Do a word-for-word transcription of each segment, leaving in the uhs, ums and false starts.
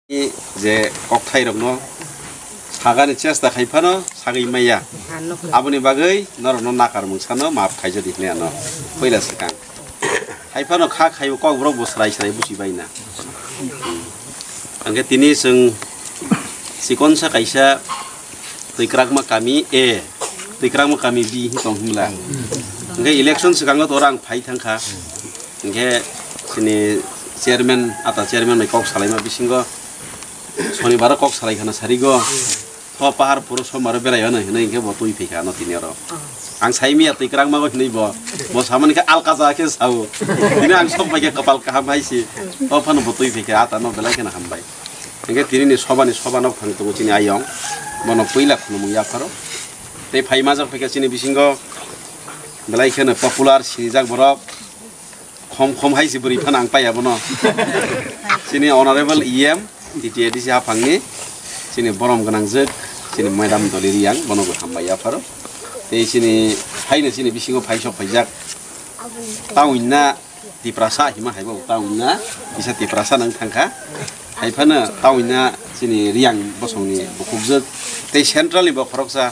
Je kokthairokno sagani chesta khai phano sagwi maya. Aboni bagwi norokno nakar mungsano maaf khaijadi hinwi ano puila swkang. Hai phano kha khaibo kokborok bo swrai swrai buchi baina. Hwnkhe tini chwng chikonsa kaisa Twikrakma kami A, Twikrakma kami B hi tong himla. Hwnkhe election swkango tora ang phai thangkha. Hwnkhe chini chairman, ata chairman bai kok salaima bisingo Sonibaro kok salai khana sarigo. Tho pahar puro somaro berai hwnwi hwnwi hwnkhe bo twi phaikha ano tini oro. Ang saimiya Twikrakma go hinwi bo. Bo samani khe alka ja khe sao. Tini ang sok bai khe kwpal kaham hai si. O phano bo twi phaikha ata no belai kheno hambai. Hwnkhe tini ni soba ni soba nok thang tongo chini ayong. Bono puila khulumung yapharo. Tei phai majak phaikha chini bisingo belai kheno popular sinijak borok. Khom khom hai si bwrwi phano ang paiya bono. Chini honorable E M, T T A D C haphangni, chini borom gwnangjwk, chini madam Doli Riyang, bono bo hambai yapharo. Tei chini haino chini bisingo phaisok phaijak. Taunna Tiprasa hima haibo taunna, kisa Tiprasa nang thangkha. Hai phano taunna chini Riyang bosongni bukhukjwk. Tei central ni bo khoroksa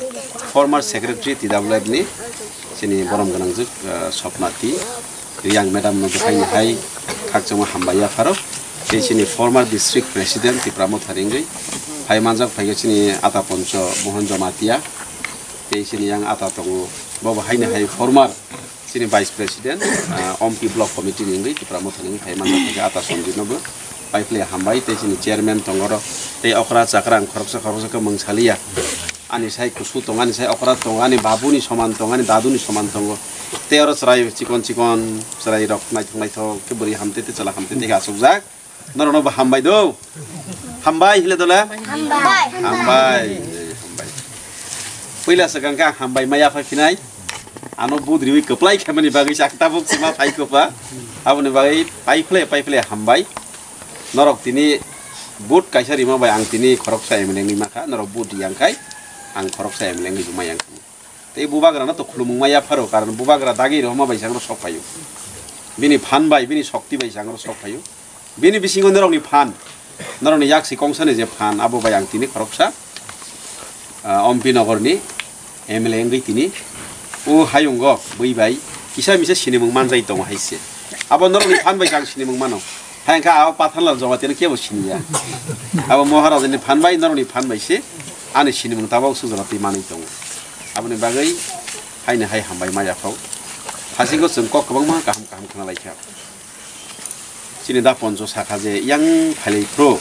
former secretary T W F ni chini borom gwnangjwk, ah, Sopnati. Riyang madam no buphai ni hai khakchangma hambai yapharo. Tei chini former district president Tipra Motha ringwi phai manjak phai chini ata poncho Mohan Jamatia. Tei chini yang ata tongo bo bo hai ni hai former chini vice president, ah, Ompi block committee ni wngwi Tipra Motha ni wngwi phai manjak phai ata Sanjit no bo pai phle hambai tei chini chairman tongo ro tei okra chakra ang khoroksa khoroksa khe mung saliya. Ani sai kusu tongo, ani sai okra tongo, ani babu ni soman tongo, ani dadu ni soman tongo. Tei oro chwrai chikon chikon chwrai rok naithok naithok khe bwrwi hamtete chwla hamtete khe achukjak. Norokno bo hambai do. Hambai hile dole. Hambai. Hambai. Hambai. Puila swkang khe ang hambai ma yapha phinai. Ano budriwi kwplai khaimani bagwi sa tabuk sima phai kwpha. Aboni bagwi pai phle pai phle hambai. Norok tini vote kaisa rima bai ang tini khoroksa M L A wngwi makha, norok vote riyang khai ang khoroksa M L A wngwi bo mayang. Tei bubagrano to khulumung maya pharo, karon bubagra dagi rohma bai changro sok phaio. Bini phan bai, bini shokti bai changro sok phaio. Bini bisingo norokni phan, norokni yaksi kongsani je phan, abo bai ang tini khoroksa, ah, Ompi Nogorni M L A wngwi tini o hayungo bui bai kisa misa sinimung manjai tongo hai se. Abo norokni phan bai ang sinimung mano. Hai wngkha abo Pathanlal Jamatia no kebo siniya. Abo Maharajani phan bai norokni phan bai se ani sinimung tabok sujala twi manwi tongo. Aboni bagwi haino hai hambai ma yaphao. Hasingo chwng kok kwbangma kaham kaham khna lai kha. Chini da poncho sakha je yang phailai phro.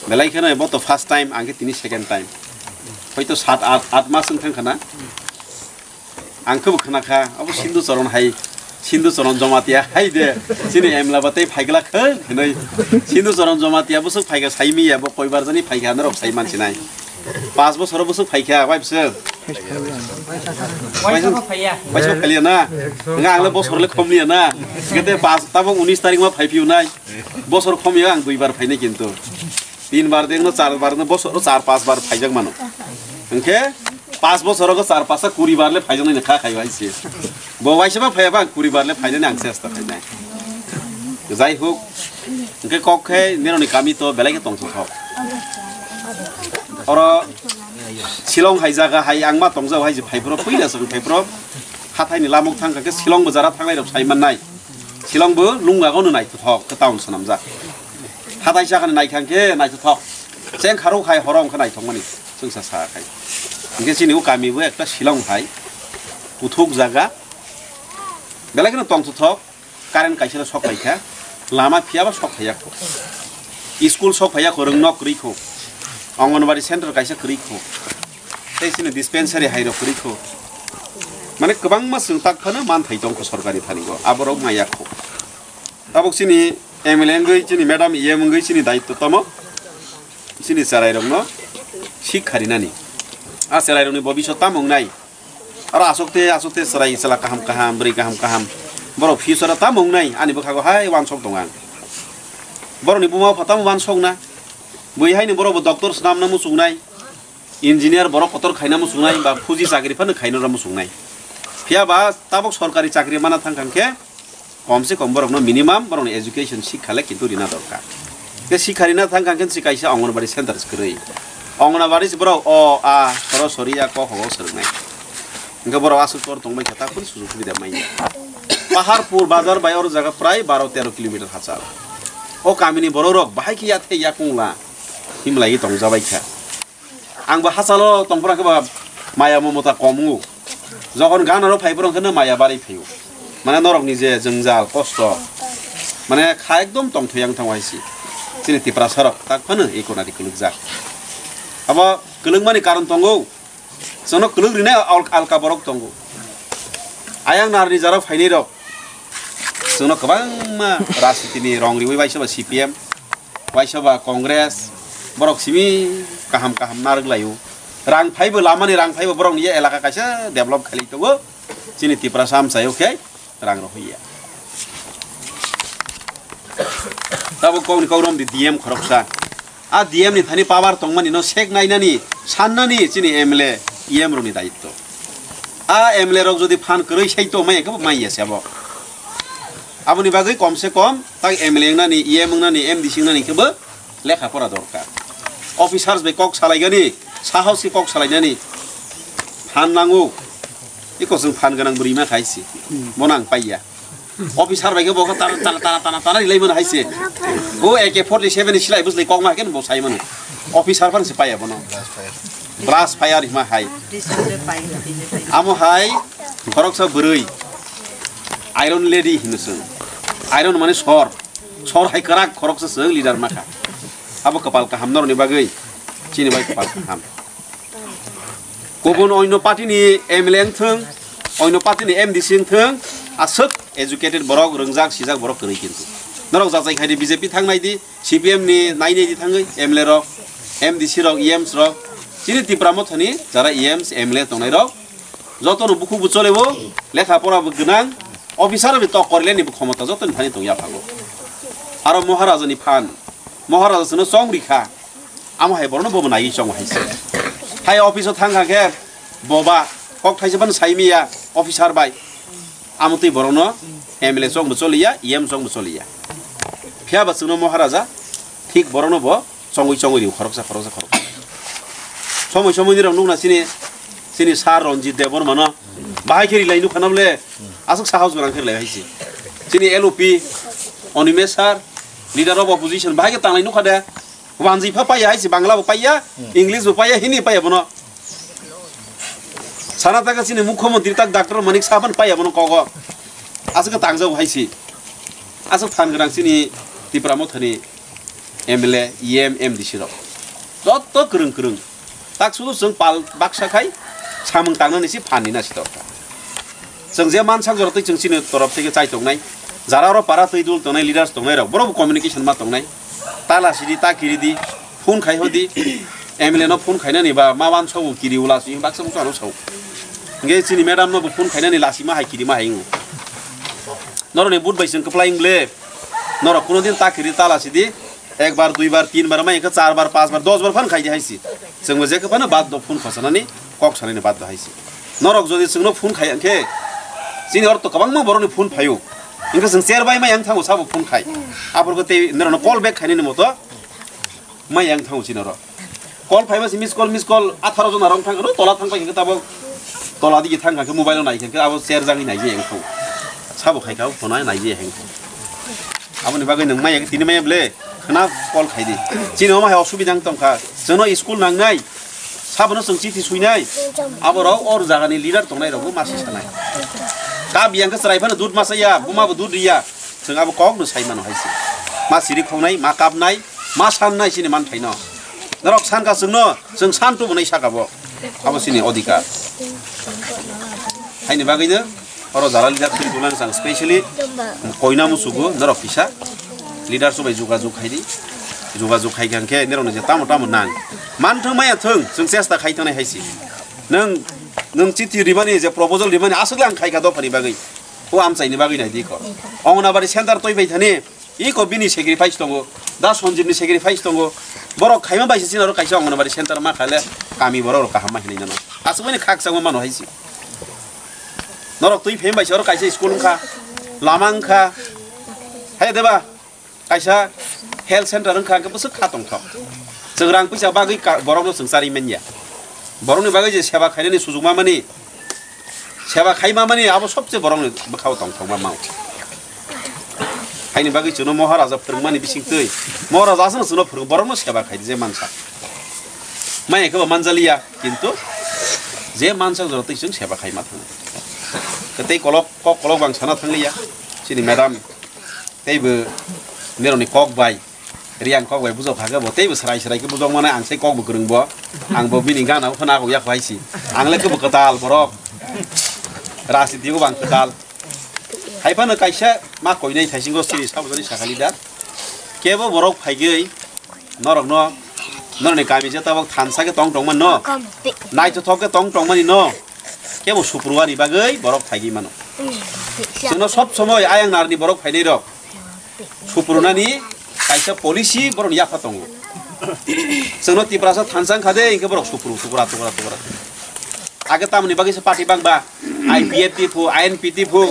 Belai kheno bo to first time, ang khe tini second time. Hoito sat at, at mas wng thang khana. Ang khe bo khna kha, abo Sindhu Charan hai, Sindhu Charan Jamatia hai de, chini M L A ba tei phaigla khwng hinwi. Sindhu Charan Jamatia bwswk phaikha saimi ya, bo koibar jani phaikha norok sai mansinai. Pas bosoro bwswk phaikha, wai bwswk? Waisa bo phaiya. Waisa bo phaiya na? Nga ang le bosor le khomliya na? Gete pas tabok unis tarik ma phaiphiyunai. Bosor khomya ang duibar phainai kintu. Tin bar dengno, char bar no, bosoro char pas bar phaijak mano. Hwnkhe pas bosoro go char pasa kuri bar le phaijaknai kha khai hai se. Bo waisa ba phaiya ba ang kuri bar le phainani ang chesta khainai. Jai hok, hwnkhe kok khe nironi kami to belai khe tongthok. Oro Shillong hai jaga hai ang ma tongjao hai je phaiphro puila se phaiphro. Hathaini lamok thang khe Shillong bo jara thangnai rok sai mannai. Shillong bo Lungga gono naithothok khe town swnamjak. Hathai sakani naikha khe naithothok. Cheng kharok hai horo wngkha naithokmani chwngsa sa khai. Hwnkhe chini o kami bo ekta Shillong hai kuthuk jaga. Belai kheno tongthothok, current kaisa no sok phaikha, lama phiyaba sok phaiya kho. School sok phaiya kho, rwng nok kwrwi kho. Anganwadi center kaisa kwrwi kho. Tei chini dispensary hai rok kwrwi kho. Mane kwbangma chwng tak phano manthai tong kho sorkari thani go. Aborok maya kho. Tabuk chini M L A wngwi, chini madam E M wngwi chini daitto tamo chini cherai rokno sikha rinani. A cherai rokni bobisot tamo wngnai. Aro aswk te, aswk te chwrai chwla kaham kaham, bwrwi kaham kaham. Borok future o tamo wngnai, ani bwkhago hai uansuk tongo ang. Borokni buma bupha tamo uansuk na. Bui haino borok bo doctor swnamna muchungnai. Engineer borok kotor khaina muchungnai, ba fuji chakri phano khaina rw muchungnai. Phiya ba tabuk sorkari chakri mana thang kha khe, kom se kom borokno minimum borokni education sikha le kintu rina dorkar. Te sikharina thang kha khe si kaisa Anganwadi center se kwrwi. Anganwadi se borok o, a, soro sori ya kok hogo swrwngnai. Hingke borok aswk tor tongbai kha, ta phuru sujug subida manya. Paharpur bazar bai oro jaga prai baro tero kilometer hachal. O kamini borok rok bahai khe yathai yakung la himlai tongjabai kha. Ang bo hachalo tongphuru khe ba maya momota kom wngo. Jokhon ganaro phaiphuru khe no maya bari phaio. Mane norokni je jwngjal, kosto. Mane kha ekdom tongthoi yang thango hai se. Chini Tiprasa rok tak phano ei konadi kwlwkjak. Abo kwlwngmani karon tongo. Chwngno kwlwk rinai al-, alka borok tongo. Ayang narni jara phainai rok. Chwngno kwbangma rajnitini rong riwi waisa ba C P M, waisa ba Congress, borok simi kaham kaham narwk laio. Rang phaibo lamani rang phaibo borokni ye elaka kaisa develop khailai tongo. Chini Tiprasa amchaio khe rang rohorya. Tabuk kokni kok romdi D M khoroksa. A D M ni thani power tongmani no sek nainani, sannani chini M L A, E M rokni daitto. A M L A rok jodi phan kwrwi sai to maya khe bo maya se abo. Aboni bagwi kom se kom tak M L A wngnani, E M wngnani, M D C wngnani khe bo lekha pora dorkar. Officers bai kok salaigani, sahos khe kok salainani phan nango. Iko chwng phan gwnang bwrwi ma khai se. Bono ang paiya. Officer bai khe bo khe tana, tana, tana, tana, tana rilai mano hai se. O A K forty seven ni silai bwslai kok ma khe bo sai mano. Officer phan se paiya bono. Brush fire hima hai. Amo hai khoroksa bwrwi. Iron lady hino chwng. Iron mane sor. Sor hai kwrak khoroksa chwng leader ma kha. Abo kwpal kaham norokni bagwi. Chini bai kwpal kaham. Kubun oino party ni M L A wngthwng, oino party ni M D C wngthwng, aswk educated borok, rwngjak, sijak borok kwrwi kintu. Norok jachai khai di B J P thangnai di, C P M ni nainai di thangwi M L A rok, M D C rok, E Ms rok, chini Tipra Motha ni jara E Ms, M L A tongnai rok, joto no bukhuk bo chole bo, lekha pora bo gwnang, officer bo tok korilai ni bo khomota joto ni thani tong yaphago. Aro Maharaja ni phan, Maharaja chwngno chong rikha. Amo hai borokno bobo naiwi chongo hai se. Hai office o thang kha khe boba kok thaisa phano sai miya officer bai. Amo twi borokno M L A chongbo choliya, E M chongbo choliya. Phiya ba chwngno Maharaja thik borokno bo chongwi chongwi rio khoroksa khoroksa khoroksa. Somoi somoi nirok nukna chini, chini sir Ranjit Debbarma no bahai khe rilai nukha na bole aswk sahos gwnang khe rilai hai se. Chini L O P Animesh sir, leader of opposition bahai khe tanglai nukha de. Wanjwi pha paiya hai se, Bangla bo paiya, English bo paiya, Hindi paiya bono. Sana ta ka chini Mukhyamantri tak Doctor Manik Saha phan paiya bono kogo. Aswk tangjago hai se. Aswk phan gwnang chini Tipra Mothani M L A, E M, M D C rok. Joto kwrwng kwrwng. Tak sudu chwng pal baksa khai samung tangnani se phan ni na si torkha. Chwng je mansak jora twi chwng chini torop theke chai tongnai. Jara oro para twi dul tongnai, leaders tongnai rok, borok bo communication ma tongnai. Ta lasi di, ta kiri di, phone khai hodi. M L A no phone khainani ba ma wan sobo kiri ula si baksa buksa no sao. Nge chini madam no bo phone khainani lasi ma hai kiri ma hai ngu. Norok ni but bai chwng kwplai ble. Norok kuno din ta kiri ta lasi di. Ekbar, duibar, tinbar, mai khe charbar, pachbar, dosbar phan khai di hai si. Chwngbo je khe phano bad do phone khosanani, kok sanani bad do hai si. Norok jodi chwngno phone khai ang khe, chini orok to kwbangma borokni phone phaio. Hingkhe chwng cher bai mai ang thango sabo phone khai. Aphuru khe tei norokno call back khainani moto mai ang thango chini oro. Call phaiba se miss call, miss call atharo jona rok thang khe tola thang pai khe tabok tola dige thang khe mobile nai khe abo cher jagwi nai je ang thango. Sabo khai kha phone nai je ang thango. Aboni bagwi nwng maya tini maya ble khna call khai di. Chini omo hai osubida wng tong kha. Chwngno school nangnai. Sabono chwng chithi suinai. Aborok or jagani leader tongnai rokbo masi sanai. Kap yang khe chwrai phano dud masa ya, buma bo dud riya. Chwng abo kok no sai mano hai se. Ma siri khongnai, ma kapnai, ma sannai chini man phaino. Norok san kha chwngno, chwng san tubu nai saka bo. Abo chini odhikar. Haini bagwi no Oro jara leader twi bulang chang specially koina musugo norok kisa leader sobai jogajog khai di, jogajog khai khe norok ni je tamo tamo nang manthung maya thung chwng chesta khai tongnai hai si. Nwng, nwng chithi rimani je proposal rimani aswk lang khai kha dophani bagwi, o amchaini bagwi nai di kho. Anganwadi center twi bai thani. Iko bini sacrifice tongo, da Sanjib ni sacrifice tongo. Borok khaima bai se chini oro kaisa Anganwadi center ma khale kami borok rok kaham ma hinwi nano. Aswk mani khak changma mano hai se. Norok twi phem bai se oro kaisa school wngkha, lama wngkha. Hai deba kaisa Health center wngkha hwnkhe bwswk kha tongthok. Chwng rang puisa bagwi ka-, borokno chwng charwi manya. Borokni bagwi je seba khainani sujuk mamani, seba khai mamani abo sobse borokni bwkhao tongthokma mao. Haini bagwi chwngno Moharaja phwrwngmani bisingtwi, Moharaja aswkno chwngno phwrwng, borokno seba khaidi je mansa. Maya khe bo manjaliya, kintu je mansa jora twi chwng seba khai ma thango. Tei kolok, kok kolok bang sana thangliya, chini madam. Teibo nirokni kok bai, Riang kok bai bujok kha khe bo teibo srai srai khe bujok mano, ang sai kok bo kwrwng bo, ang bo bini gana bo khna kok yak hai si, ang le khe bo kwtal borok, rajniti bo bang kwtal. Hai phano kaisa ma koinai thaisingo siri sabujani sakhali da, kebo borok phaigwi norokno, norokni kami je tabok thansa khe tong tong mano, naithothok khe tong tong mani no, kebo supru ani bagwi borok phaigwi mano. Chwngno sob somoi ayang narni borok phainai rok. Suprunani kaisa policy borokni yapha tongo. Chwngno Tiprasa thansa wngkha de, hinkhe borok supru, supra, tupra, tupra. Age tamoni bagwi se party bangba, I P F T phu, I N P T phu,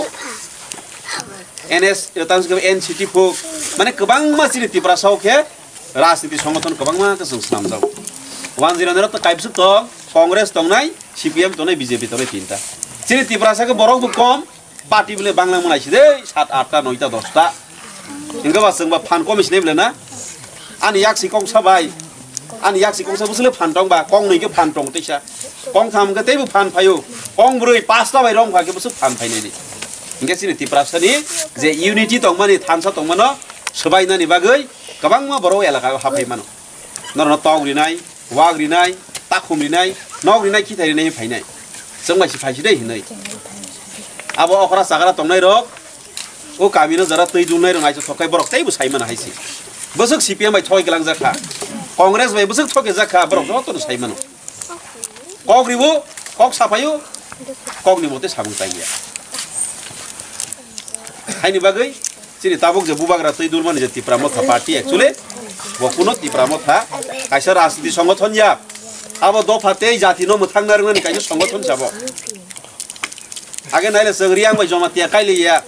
N S, tamo se N C T phu, mane kwbangma chini Tiprasa o khe rajniti songothon kwbangma khe chwng swnamjago. One zero nero to kaibswk tong, Congress tongnai, C P M tongnai, B J P tongnai tinta. Chini Tiprasa khe borok bo kom, party bole bangla mwnai si de, sat, atta, noita, dosta. Hinkhe ba chwng ba phan komi sinai bole na? Ani yak si kongsa bai, ani yak si kongsa bwswk le phan tong ba, kong nwi khe phan tong teisa. Kong tham khe teibo phan phaio, kong brwi pasta bai rong kha khe bwswk phan phainai di. Hinkhe chini Tiprasa ni je unity tongmani, thansa tongmano swbainani bagwi kwbangma borok elaka o haphai mano. Norokno tok rinai, wak rinai, takhum rinai, nok rinai, khithai rinai phainai. Chwng bai si phai si dai hinwi. Abo okra chakra tongnai rok, o kami no jara twi dungnai rok naisok thokai borok teibo sai mano hai si. Bwswk C P M bai thoi glang jakha, Congress bai bwswk thoi jakha borok joto no sai mano. Kok ribo, kok sapaio, kok ni mote samung taiya. Haini bagwi chini tabuk je bubagra twi dulmani je Tipra Motha Party, actually bo kuno Tipra Motha kaisa rajniti songothon ya. Abo dopha tei jati no mwthang narwknani kaisa songothon sabo. Age naile chwng Riang bai Jamatia kailiya,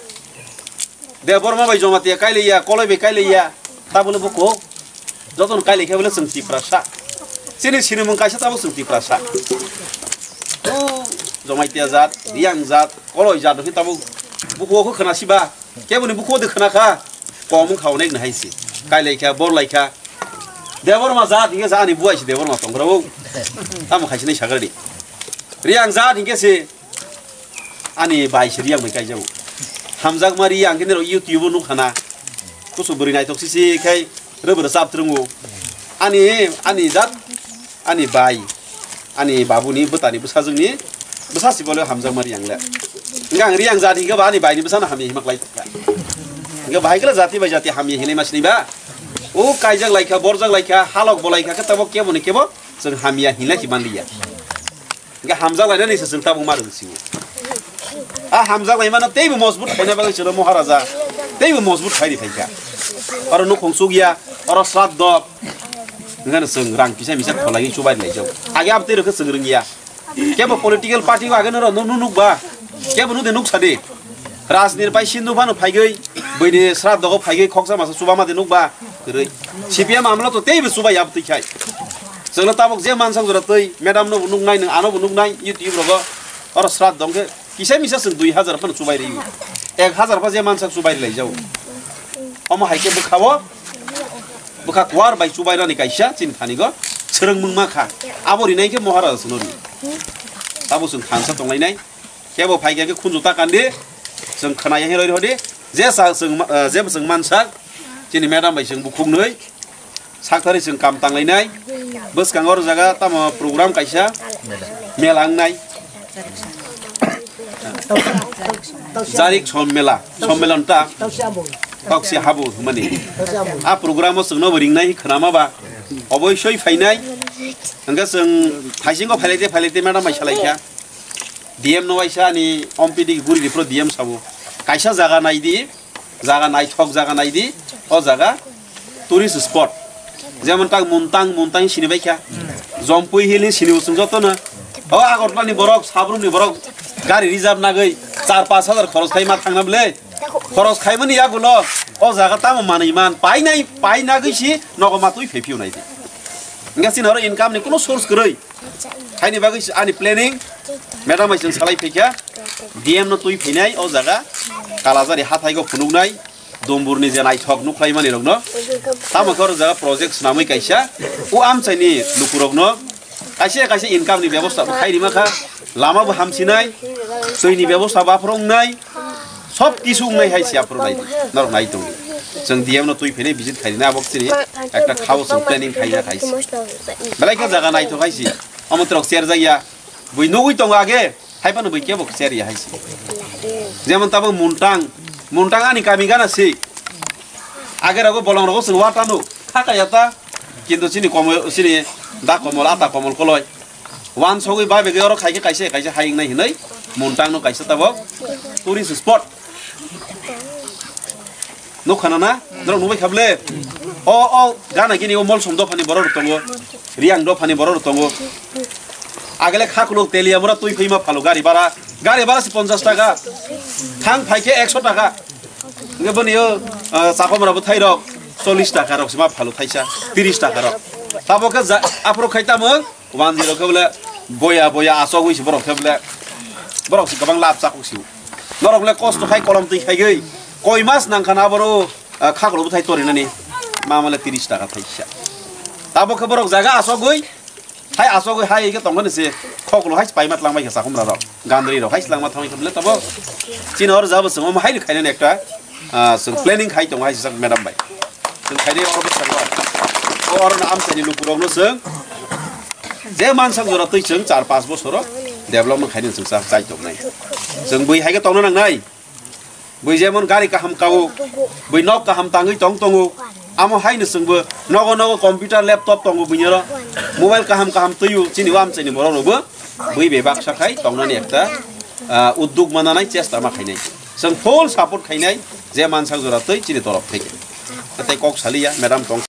Debbarma bai Jamatia kailiya, Koloi bai kailiya, tabole buko jotono kailai khe bole chwng Tiprasa. Chini sinimung kaisa tabuk chwng Tiprasa. O Jamatia jat, Riang jat, Koloi jat hwnwi tabuk bukuo khe khna siba. Keboni bukuo de khna kha. Kom wng kha onek nahai se. Kailai kha, bor lai kha. Debbarma jat hinkhe ani buai se Debbarma tong rw. Tamo khai sinai sagradi. Riang jat hinkhe se ani bai se Riang bai kaijago. Hamjakma Riang khe nero YouTube o nukha na. Kusu bwrwi naithok sisi khai rwbwrw chap twrwngo. Ani, ani jat, ani bai, ani babuni bwtani bwsajwkni bwsa sibole hamjakma Riang le. Hinkhe ang Riang jat hinkhe ba ani baini bwsano hamya hinma klai. Hinkhe bahai khe jati bai jati hamya hinlai ma sini ba. O kaijak lai kha, borjak lai kha, halok bo lai kha, khe tabo kebo ni kebo chwng hamya hinlai si manliya. Hinkhe hamjak lainani se chwng tabuk ma rwng singo. A hamjak laimano teibo mojbut khaina bagwi chwngno Moharaja teibo mojbut khairi phaikha. Oro nukhung chukya, oro sraddho. Hinkhe chwng rang kisa misa kholaiwi chubai laijak. Age abtwi rokhe chwng rwngya. Kebo political party o age noro nunu nukba. Kebo nude nuksa de. Rajnir bai Sindhu phano phaigwi, bwini sraddho o phaigwi khoksa masa chuba ma de nukba. Kwrwi. C P M amlo to teibo chubai abtwi khai. Chwngno tabuk je mansak jora twi, madam no bo nuknai, nwng ano bo nuknai, YouTube rogo. Oro sraddho hwnkhe kisa misa chwng dui hajar phano chubai rwi. Ek hajar pha je mansak chubai rwlai jao. Omo hai khe bwkha o, bwkha kuar bai chubai rani kaisa chini thani go. Swrwng mung ma kha. Abo rinai khe Moharaja chwngno ri. Tabuk chwng thansa tonglainai. Kebo phai khe khunju ta kandi. Chwng khna ya roi rodi. Je sa chwng ma-, eh, je chwng mansak. Chini madam bai chwng bukhuk nwi. Sakthari chwng kam tanglainai. Bwskango oro jaga tamo program kaisa mela wngnai. Jarik sommela, sommelan ta. Toksi habu hwnmani. A program o chwngno bo ringnai khnama ba. Oboisoi phainai. Hwnkhe chwng thaisingo phailaite phailaite madam bai salaikha. D M no waisa ani ompidi guri ripro D M sabo. Kaisa jaga naidi, jaga naithok jaga naidi, o jaga tourist spot. Jemon tak Muntang, Muntang sini baikha. Jompui Hill ni sini usung joto no. O Agartala ni borok, Sabrum ni borok, gari reserve nagwi char pash hajar khoros khai ma thangna bwle. Khoros khaimani yagulo O jaga tamo manwi man, painai, painagwi si nogo ma twi phai phiyunai di. Hingke chini oro income ni kuno source kwrwi. Haini bagwi si ani planning, madam bai chwng salai phaikha, D M no twi phainai o jaga, Kalajari hathaigo phunuknai, Dumburni je naithok nukhlaimani rokno. Tamo khe oro jaga project swnamwi kaisa, o amchaini lukurokno kaisa kaisa income ni bebosta bo khai rima kha, lama bo hamsinai, twi ni bebosta bo aphuru wngnai, sob kisu wngnai hai si aphuru nai, norok nai tong. Chwng D M no twi phainai visit khainai abo chini ekta khao chwng planning khaina khai si. Belai khe jaga naithok hai si, omo trok cher jaya, bui nugwi tongo age, hai phano bui kebo cher ya hai si. Jemon tabo Muntang, Muntang ani kami gana si. Age rogo bolong rogo chwng watano, khaka yata, kintu chini komo, chini da komol, ata komol koloi. Wan sogwi bai bege oro khaikhe kaisa, kaisa hayung nai hinwi, Muntang no kaisa tabok tourist spot. Nukha na na? Norok nukbai kha ble? O, o, gana gini o Molsom dophani borok rok tongo, Riang dophani borok rok tongo. Agele khakuluk Teliamura twi phaima phalo gari bara, gari bara si ponchash taka, thang phaikhe ekso taka. Hingke boni o, ah, chakomra bwthai rok chollish taka rok sima phalo thaisa, trish taka rok. Tabo khe ja-, aphuru khai tamo, wanjwi rok khe bole boya boya asogwi si borok khe bole, borok si kwbang lab chakuk si. Norok le kosto khai kolom twi khaigwi, koi mas nangkha na boro, ah, khaklo bwthai torinani, ma male trish taka thaisa. Tabo khe borok jaga asogwi, Hai asogwi hai khe tongmani se khoklo hai paima tlangbai khe chakhumra rok, gandri rok hai slangma thangwi khe bole tabo. Chini oro jabo chwng omo hai khainani ekta, ah, chwng planning khai tongo hai sijak madam bai. Chwng khainai oro bwskango. O oro no amchaini lukurok no chwng je mansak jora twi chwng char panch bosoro development khainani chwng cha-, chai tongnai. Chwng bui hai khe tongna nangnai. Bui jemon gari kaham kao, bui nok kaham tangwi tong tongo. Amo haino chwngbo nogo nogo computer, laptop tongo buini oro. Mobile kaham kaham twio, chini o amchaini borok rokbo bui bebak sakhai tongnani ekta, ah, uddog mananai chesta ma khainai. Chwng full support khainai je mansak jora twi chini torof theke. Tei kok saliya, madam tong